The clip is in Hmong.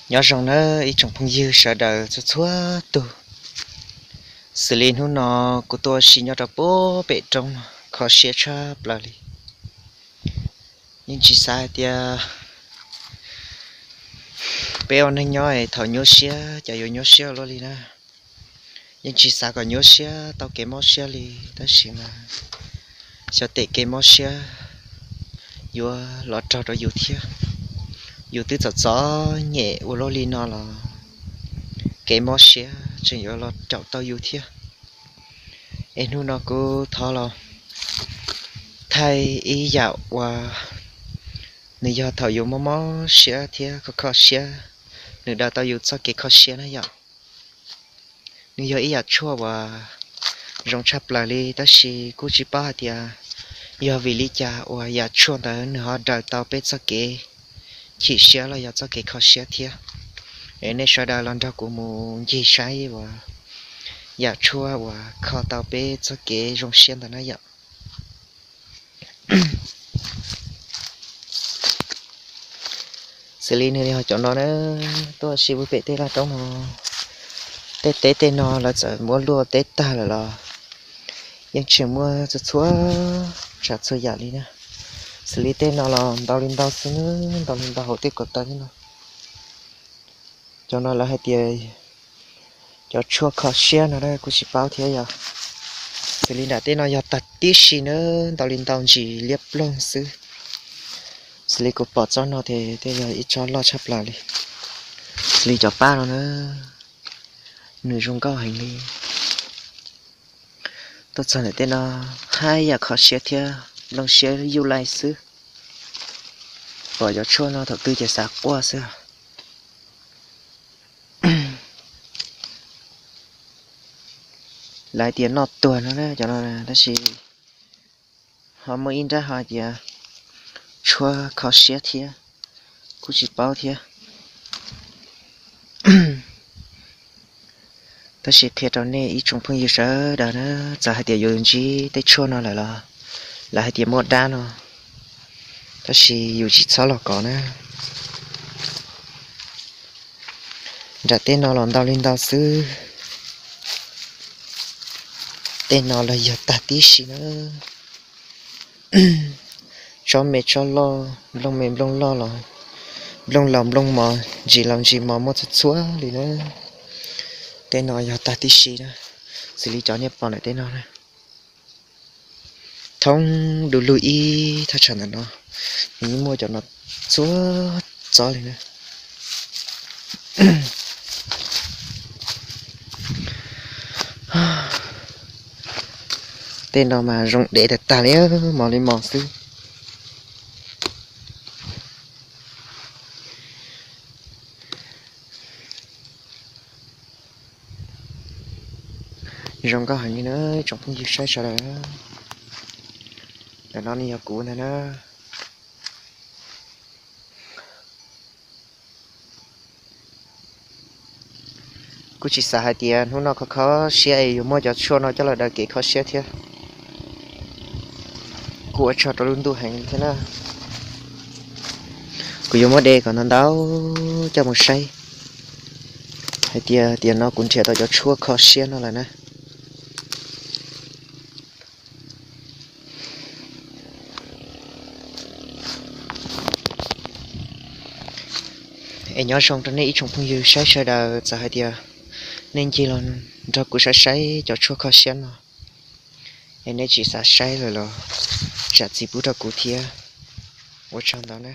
Nyob zoo nawb ib tsoom phooj ywg sawv daws txhua txhua tus. Xws li hnub no kuv tuaj ua si nyob rau puag pem roob no, kho siab tshaj plaws li. Yeej tsis xav hais tias peb ua neeg nyob es thaum nyuaj siab cas yuav nyuaj siab ua luaj li na. Yeej tsis xav kom nyuaj siab tau kev mob siab li, tab sis mas xyov tej kev mob siab yuav los raug rau yus thiab. Yus twb txom txom nyem ua luaj li no los kev mob siab tseem yuav los caum tau yus thiab. Es hnub no kuv thov los thaij ib yam uas nws yog thaum yus mob mob siab thiab kho kho siab, nws daws tau yus txoj kev kho siab na yom. Nws yog ib yam tshuaj uas zoo tshaj plaws li, tab sis kuj tsis paub hais tias yog vim li cas uas yam tshuaj ntawd nws ho daws tau peb txoj kev chim siab los yog txoj kev kho siab thiab. Es nej sawv daws los nrog kuv mus ncig saib uas yam tshuaj uas kho tau peb txoj kev zoo siab ntawd na yom. Xws li nws yog cov no na, tuaj ua si puag pem tej laj roob no, tej teb tej no lawv txawm muab luaj teb tag lawm los yeej tseem muaj txhua txhua tsav txhua yam li na. Xws li tej no los ntau li ntau xwb na, ntau li ntau hauv tej ko taw no. Cov no lawv hais tias cov tshuaj kho siab no kuj tsis paub thiab yog. Xws li nram tej no yog tag tib si na, ntau li ntau ntsis liab ploog xwb. Xws li kuv pom tsob no ces tej yog ib tsob loj tshaj plaws li. Xws li cov paj no na, nws zoo nkauj heev li. Tuaj txog ntawm tej no, haj yam kho siab thiab nplooj siab yuj laij xwb. Pom cov tshuaj no thaum twg ces xav quaj xwb. Lawv tias noj tuag no na cov no, tab sis ho muaj ib nrab ho tias tshuaj kho siab thiab, kuj tsis paub thiab. Tab sis qhia rau nej ib tsoom phooj ywg sawv daws na, txawm hais tias yus ntsib tej tshuaj no lawm los lawv hais tias muaj dab no, tab sis yus tsis txhob los kov na. Nram tej no los ntau li ntau xwb. Tej no los yog tag tib si na. Tsob me tsob loj, nplooj me nplooj loj los, nplooj laus nplooj mos, ntsis laus ntsis mos muaj txhua txhua li na. Tej no yog tag tib si na, xws li cov nej pom ntawm tej no na. Thoob du lug ib thaj tsam ntawm no, nws yeej muaj cov no txhua txhua li na. Tej no mas zoo dev tag tag li, mos li mos xwb. Zoo nkauj heev li na tsoom phooj ywg saib sawv daws. Ntawm no nws yog kuv ntag na. Kuj tsis xav hais tias hnub no kho kho siab es yuav muaj cov tshuaj no coj los daws kev kho siab thiab. Kuj ua tsaug rau lub ntuj heev thiab na. Kuv yuav muab de kom ntau ntau coj mus saib hais tias tiam no kuv nrhiav tau cov tshuaj kho siab no lawm na. Es nyob zoo rau nej ib tsoom phooj ywg saib sawv daws, txawm hais tias nej ncig los nrog kuv saib saib cov tshuaj kho siab no, es nej tsis xav saib lawm los zam txim pub rau kuv thiab. Ua tsaug ntau na.